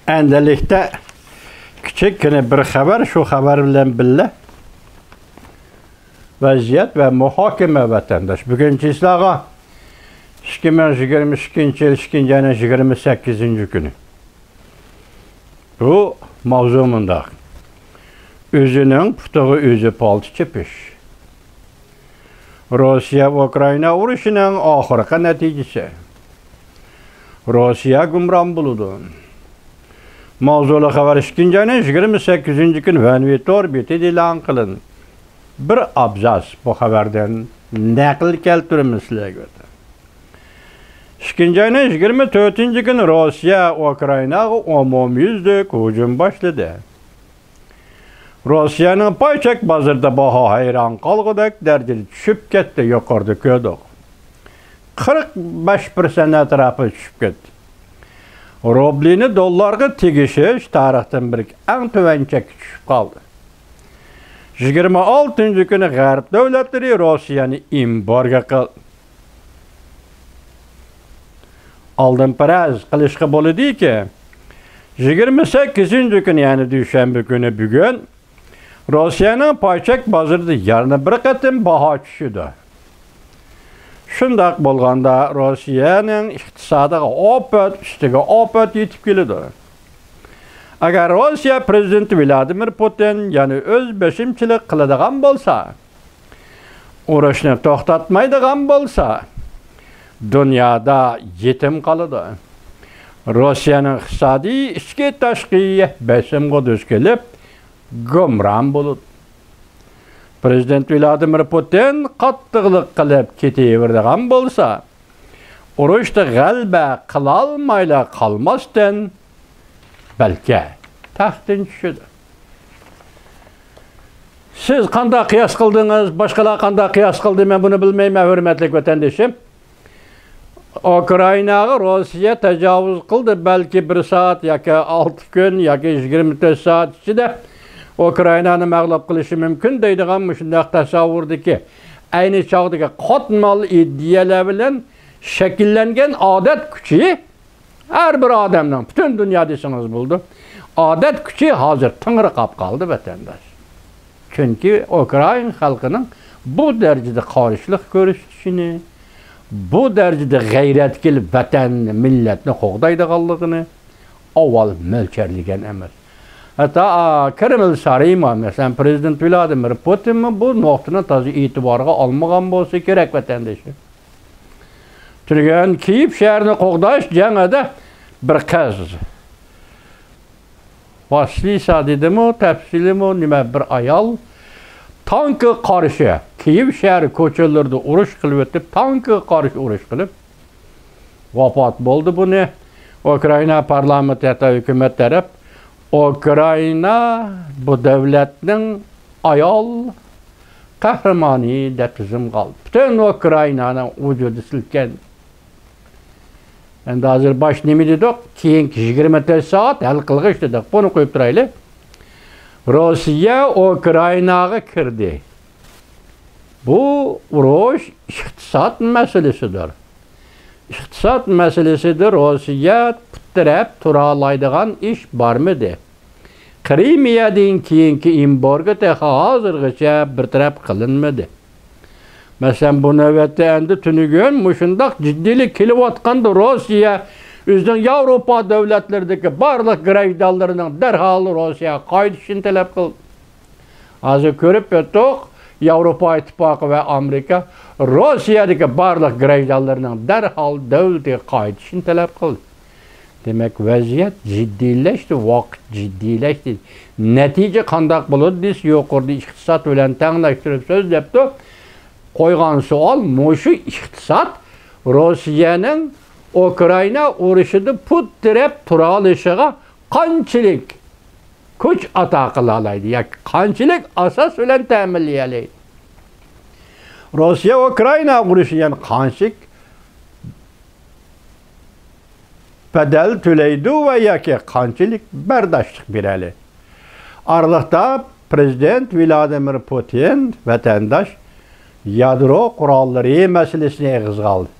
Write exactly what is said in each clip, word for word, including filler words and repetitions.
ئەندىلىكتە كىچىككىنە بىر خەۋەر، شۇ خەۋەر بىلەن بىللە ۋەزىيەت ۋە مۇھاكىمە ۋەتەنداش. بۈگۈن چىسلاغا ئىككى مىڭ يىگىرمە ئىككىنچى يىل ئىككىنچى ئاينىڭ يىگىرمە سەككىزىنچى كۈنى. بۇ ماۋزۇ مۇنداق. ئۆزىنىڭ پۇتىغا ئۆزى پالتا چېپىش. روسىيە ئۇكرائىنا ئۇرۇشىنىڭ ئاخىرقى نەتىجىسى. روسىيە گۇمران بولىدۇ. ماۋزۇلۇق خەۋەر ئىككىنچى ئاينىڭ يىگىرمە سەككىزىنچى كۈنى ۋەنۋى تور بېتىدە ئېلان قىلىندى. بىر ئابزاس بۇ خەۋەردىن نەقىل كەلتۈرىمىز سىلەرگە. ئىككىنچى ئاينىڭ يىگىرمە تۆتىنچى كۈنى روسىيە ئۇكرائىناغا ئومۇميۈزلۈك ھۇجۇم باشلىدى. روسىيەنىڭ پاي چەك بازىرىدا باھا ھەيران قالغۇدەك دەرىجىدە چۈشۈپ كەتتى، يۇقىرىدا كۆردۇق. قىرىق بەش پىرسەنت ئەتراپىدا چۈشۈپ كەتتى. روبلىنى دوللارغا تېگىشىش تارىختىن بېرى ئەڭ تۆۋەن چەككە چۈشۈپ قالدى. يىگىرمە ئالتىنچى كۈنى غەرب دۆلەتلىرى روسىيەنى ئېمبارگو قىلدى. ئالدىن پەرەز قىلىشقا بولىدۇكى، يىگىرمە سەككىزىنچى كۈنى، يەنى دۈشەنبە كۈنى بۈگۈن روسىيەنىڭ پاي چەك بازىرىدا يەنە بىر قېتىم باھا چۈشىدۇ. شۇنداق بولغاندا روسىيەنىڭ ئىقتىسادىغا ئاپەت ئۈستىگە ئاپەت يېتىپ كېلىدۇ. ئەگەر روسىيە پىرېزىدېنتى ۋلادىمىر پۇتىن يەنە ئۆز بېشىمچىلىق قىلىدىغان بولسا، ئۇرۇشنى توختاتمايدىغان بولسا، دۇنيادا يېتىم قالىدۇ. روسىيەنىڭ ئىقتىسادى ئىچكى تاشقى بېسىمغا دۇچ كېلىپ، گۇمران بولىدۇ. پىرېزىدېنت ۋلادىمىر پۇتىن قاتتىقلىق قىلىپ كېتىۋېرىدىغان بولسا، ئۇرۇشتا غەلىبە قىلالمايلا قالماستىن، بەلكى تەختتىن چۈشىدۇ. سىز قانداق قىياس قىلدىڭىز، باشقىلار قانداق قىياس قىلدى، مەن بۇنى بىلمەيمەن، ھۆرمەتلىك ۋەتەندىشىم. ئۇكرائىناغا روسىيە تاجاۋۇز قىلدى، بەلكى بىر سائەت ياكى ئالتە كۈن ياكى يىگىرمە تۆت سائەت ئىچىدە ئۇكرائىنانى مەغلۇپ قىلىشى مۇمكىن دەيدىغان مۇشۇنداق تەسەۋۋۇردىكى، ئەينى چاغدىكى قاتمال ئىدىيەلەر بىلەن شەكىللەنگەن ئادەت كۈچى، ھەر بىر ئادەمنىڭ، پۈتۈن دۇنيا دېسىڭىز بولىدۇ، ئادەت كۈچى ھازىر تىڭىرقاپ قالدى، ۋەتەنداش. چۈنكى ئۇكرائىن خەلقىنىڭ بۇ دەرىجىدە قارشىلىق كۆرسىتىشىنى، بۇ دەرىجىدە غەيرەتكە كېلىپ ۋەتەننى، مىللەتنى قوغدايدىغانلىقىنى ئاۋۋال مۆلچەرلىگەن ئەمەس. ھەتتا، ئا، كرېمل سارىيىمۇ، مەسىلەن، پىرېزىدېنت ۋلادىمىر پۇتىنمۇ بۇ نۇقتىنى تازا ئېتىبارغا ئالمىغان بولسا كېرەك، ۋەتەندىشى. تۈنۈگۈن كىيېف شەھىرىنى قوغداش جەڭىدە بىر قىز، ۋاسلىسا دېدىمۇ، تەپسىلىيمۇ، نېمە، بىر ئايال تانكىغا قارشى، كىيېف شەھىرى كوچىلىرىدا ئۇرۇش قىلىۋېتىپ، تانكىغا قارشى ئۇرۇش قىلىپ، ۋاپات بولدى. بۇنى ئۇكرائىنا پارلامېنتى، ھەتتا ھۆكۈمەت تەرەپ، ئۇكرائىنا بۇ دۆلەتنىڭ ئايال قەھرىمانى دەپ تىزىمغا ئالدى. پۈتۈن ئۇكرائىنانىڭ ۋۇجۇدى سىلكىندى. ئەمدى ھازىر باش نېمە دېدۇق؟ كېيىنكى يىگىرمە تۆت سائەت ھەل قىلغۇچ دېدۇق. بۇنى قويۇپ تۇرايلى. روسىيە ئۇكرائىناغا كىردى. بۇ ئۇرۇش ئىقتىساد مەسىلىسىدۇر. ئىقتىساد مەسىلىسىدە روسىيە پۇت تىرەپ تۇرالايدىغان ئىش بارمىدى؟ قرىمىيەدىن كېيىنكى ئېمبارگو تېخى ھازىرغىچە بىر تەرەپ قىلىنمىدى. مەسىلەن، بۇ نۆۋەتتە ئەمدى تۈنۈگۈن مۇشۇنداق جىددىيلىك كېلىۋاتقاندا، روسىيە ئۆزىنىڭ ياۋروپا دۆلەتلىرىدىكى بارلىق گراژدانلىرىنىڭ دەرھال روسىيەگە قايتىشىنى تەلەپ قىلدى. ھازىر كۆرۈپ ئۆتتۇق، ياۋروپا ئىتتىپاقى ۋە ئامېرىكا روسىيەدىكى بارلىق گراژدانلىرىنىڭ دەرھال دۆلىتىگە قايتىشىنى تەلەپ قىلدى. دېمەك، ۋەزىيەت جىددىيلەشتى، ۋاقىت جىددىيلەشتى. نەتىجە قانداق بولىدۇ دېسە، يۇقىرىدا ئىقتىساد بىلەن تەڭلەشتۈرۈپ سۆزلەپتۇ. قويغان سوئال، مۇشۇ ئىقتىساد روسىيەنىڭ ئۇكرائىنا ئۇرۇشىدا پۇت تىرەپ تۇرالىشىغا قانچىلىك كۈچ ئاتا قىلالايدۇ ياكى قانچىلىك ئاساس بىلەن تەمىنلىيەلەيدۇ؟ روسىيە ئۇكرائىنا ئۇرۇشى يەنە قانچىلىك بەدەل تۆلەيدۇ ۋە ياكى قانچىلىك بەرداشلىق بېرەلى؟ ئارىلىقتا پرېزىدېنت ۋلادىمىر پۇتىن ۋەتەنداش يادرو قوراللىرى مەسىلىسىنى ئېغىزغا ئالدى.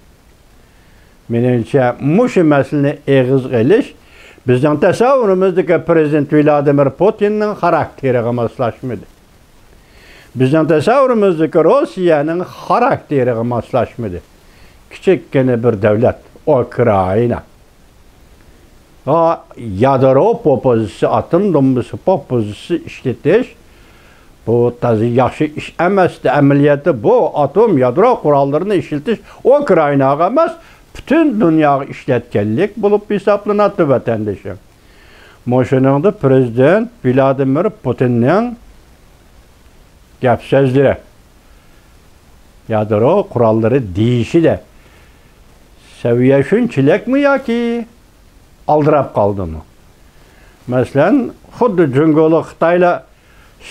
مېنىڭچە، مۇشۇ مەسىلىنى ئېغىزغا ئېلىش بىزنىڭ تەسەۋۋۇرىمىزدىكى پرېزىدېنت ۋلادىمىر پۇتىننىڭ خاراكتېرىغا ماسلاشمىدى. بىزنىڭ تەسەۋۋۇرىمىزدىكى روسىيەنىڭ خاراكتېرىغا ماسلاشمىدى. كىچىككىنە بىر دۆلەت، ئۇكرائىنا. ھا، يادرو پوپوزىسى، ئاتوم دومبىسى پوپوزىسى ئىشلىتىش، بۇ تازا ياخشى ئىش ئەمەستى. ئەمەلىيەتتە بۇ ئاتوم يادرو قوراللىرىنى ئىشلىتىش ئۇكرائىناغا ئەمەس، پۈتۈن دۇنياغا ئىشلەتكەنلىك بولۇپ ھېسابلىناتتى، ۋەتەندىشىم. مۇشۇنىڭدا پرېزىدېنت ۋلادىمىر پۇتىننىڭ گەپ سۆزلىرى، يادرو قوراللىرى دېيىشىدە سەۋىيە شۇنچىلىكمۇ ياكى ئالدىراپ قالدىمۇ؟ مەسىلەن، خۇددى جۇڭگولۇق خىتايلار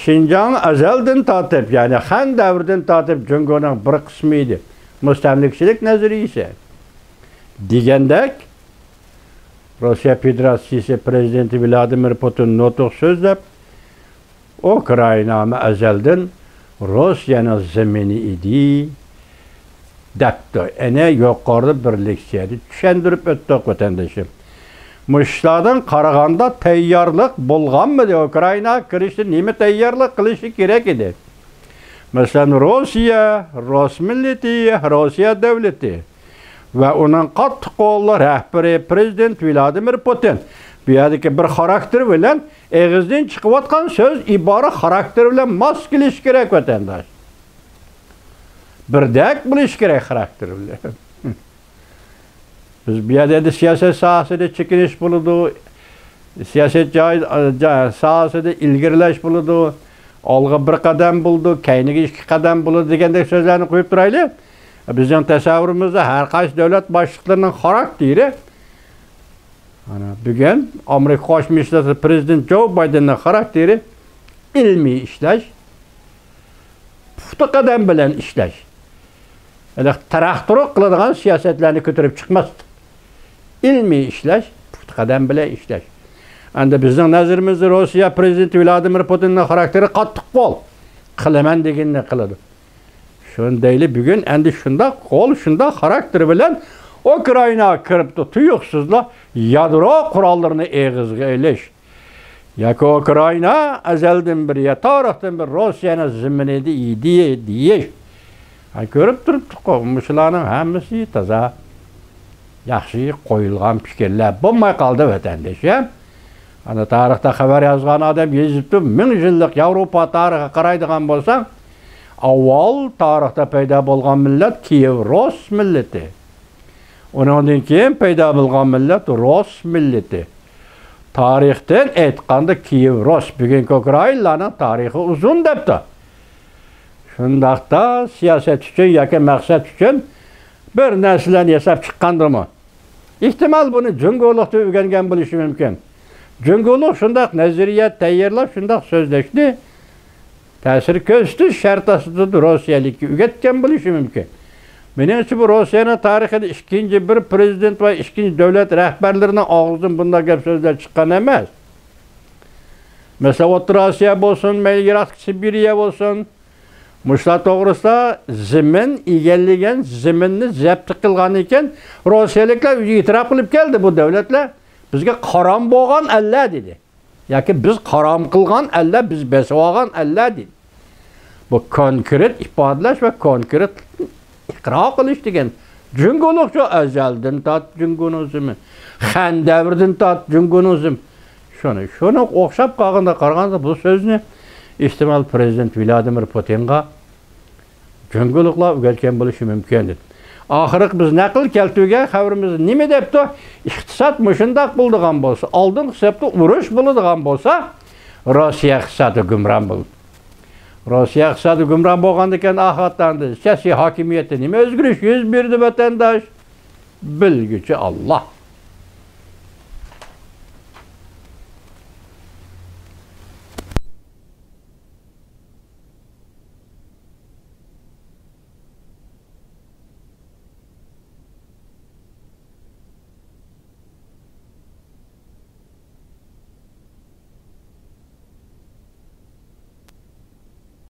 شىنجاڭ ئەزەلدىن تارتىپ، يەنى خەن دەۋرىدىن تارتىپ جۇڭگونىڭ بىر قىسمى ئىدى، مۇستەملىكىچىلىك نەزەرىيىسى دېگەندەك، روسىيە فېدېراتسىيىسى پرېزىدېنتى ۋلادىمىر پۇتىن نۇتۇق سۆزلەپ، ئۇكرائىنامۇ ئەزەلدىن روسىيەنىڭ زېمىنى ئىدى، دەپتۇ. ئەنە يۇقىرىدا بىر لېكسىيەدە چۈشەندۈرۈپ ئۆتتۇق، ۋەتەندىشىم. مۇشۇلاردىن قارىغاندا، تەييارلىق بولغانمىدى؟ ئۇكرائىناغا كىرىشتە نېمە تەييارلىق قىلىشى كېرەك ئىدى؟ مەسىلەن، روسىيە، روس مىللىتى، روسىيە دۆلىتى ۋە ئۇنىڭ قاتتىق قول رەھبىرى پرېزىدېنت ۋلادىمىر پۇتىن بۇ يەردىكى بىر خاراكتېر بىلەن ئېغىزدىن چىقىۋاتقان سۆز، ئىبارە خاراكتېر بىلەن ماس كېلىشى كېرەك، ۋەتەنداش. بىردەك بولۇشى كېرەك خاراكتېر بىلەن. بىز بۇ يەردە ئەمدى سىياسەت ساھەسىدە چېكىنىش بولىدۇ، سىياسەت جاي-، جا-، ساھەسىدە ئىلگىرىلەش بولىدۇ، ئالغا بىر قەدەم بولىدۇ، كەينىگە ئىككى قەدەم بولىدۇ دېگەندەك سۆزلەرنى قويۇپ تۇرايلى. بىزنىڭ تەسەۋۋۇرىمىزدا ھەر قايسى دۆلەت باشلىقلىرىنىڭ خاراكتېرى، ئانا، بۈگۈن ئامېرىكا قوشما شتاتلىرى پرېزىدېنت جو بايدېننىڭ خاراكتېرى ئىلمىي ئىشلەش، پۇختا قەدەم بىلەن ئىشلەش. ھېلىقى تەرەختۇرۇق قىلىدىغان سىياسەتلەرنى كۆتۈرۈپ چىقماسلىق. ئىلمىي ئىشلەش، پۇختا قەدەم بىلەن ئىشلەش. ئەمدى بىزنىڭ نەزىرىمىزدە روسىيە پرېزىدېنتى ۋلادىمىر پۇتىننىڭ خاراكتېرى قاتتىق قول. قىلىمەن دېگىنىنى قىلىدۇ. شۇنى دەيلى، بۈگۈن ئەمدى شۇنداق قول، شۇنداق خاراكتېر بىلەن ئۇكرائىناغا كىرىپتۇ، تۇيۇقسىزلا يادرو قوراللىرىنى ئېغىزغا ئېلىش. ياكى ئۇكرائىنا ئەزەلدىن بېرى، يا تارىختىن بېرى روسىيەنىڭ زېمىنىدە ئىدى دېيىش. ھە، كۆرۈپ تۇرۇپتۇققۇ، مۇشۇلارنىڭ ھەممىسى تازا ياخشى قويۇلغان پىكىرلەر بولماي قالدى، ۋەتەندىشىم. ئانا، تارىختا خەۋەر يازغان ئادەم يېزىپتۇ، مىڭ يىللىق ياۋروپا تارىخىغا قارايدىغان بولساڭ، ئاۋۋال تارىختا پەيدا بولغان مىللەت كىيېۋ روس مىللىتى. ئۇنىڭدىن كېيىن پەيدا بولغان مىللەت روس مىللىتى. تارىختىن ئېيتقاندا، كىيېۋ روس، بۈگۈنكى ئۇكرائىنلارنىڭ تارىخى ئۇزۇن دەپتۇ. شۇنداقتا سىياسەت ئۈچۈن ياكى مەقسەت ئۈچۈن بىر نەرسىلەرنى ياساپ چىققاندىمۇ؟ ئېھتىمال، بۇنى جۇڭگولۇقتىن ئۆگەنگەن بولۇشى مۇمكىن. جۇڭگولۇق شۇنداق نەزەرىيە تەييارلاپ، شۇنداق سۆزلەشنى تەسىر كۆرسىتىش شەرتى ئاستىدا روسىيەلىككە ئۆگەتكەن بولۇشى مۇمكىن. مېنىڭچە، بۇ روسىيەنىڭ تارىخىدا ئىككىنچى بىر پرېزىدېنت ۋە ئىككىنچى دۆلەت رەھبەرلىرىنىڭ ئاغزىدىن بۇنداق گەپ سۆزلەر چىققان ئەمەس. مەسىلەن، ئوتتۇرا ئاسىيا بولسۇن، مەيلى يىراقتىكى سىبىرىيە بولسۇن، مۇشۇلار توغرىسىدا زېمىن ئىگىلىگەن، زېمىننى زەپت قىلغاندىن كېيىن، روسىيەلىكلەر ئۆزى ئېتىراپ قىلىپ كەلدى، بۇ دۆلەتلەر بىزگە قارام بولغان ئەللەر دېدى. ياكى بىز قارام قىلغان ئەللەر، بىز بېسىۋالغان ئەللەر دېدى. بۇ كونكرېت ئىپادىلەش ۋە كونكرېت ئىقرار قىلىش دېگەن. جۇڭگولۇقچۇ ئەزەلدىن تارتىپ جۇڭگونىڭ زېمىنى، خەن دەۋرىدىن تارتىپ جۇڭگونىڭ زېمىنى. شۇنى، شۇنىڭغا ئوخشاپ قالغاندا قارىغاندا، بۇ سۆزنى ئېھتىمال پرېزىدېنت ۋلادىمىر پۇتىنغا جۇڭگولۇقلار ئۆگەتكەن بولۇشى مۇمكىن، دېدى. ئاخىرقى بىز نەقىل كەلتۈرگەن خەۋىرىمىزدە نېمە دەپتۇ؟ ئىقتىساد مۇشۇنداق بولىدىغان بولسا، ئالدىنقى سەپتە ئۇرۇش بولىدىغان بولسا، روسىيە ئىقتىسادى گۇمران بولىدۇ. روسىيە ئىقتىسادى گۇمران بولغاندىكىن، ئاخىرەتتە سىياسىي ھاكىمىيەتتە نېمە ئۆزگىرىش يۈز بېرىدۇ، ۋەتەنداش؟ بىلگۈچى ئاللا.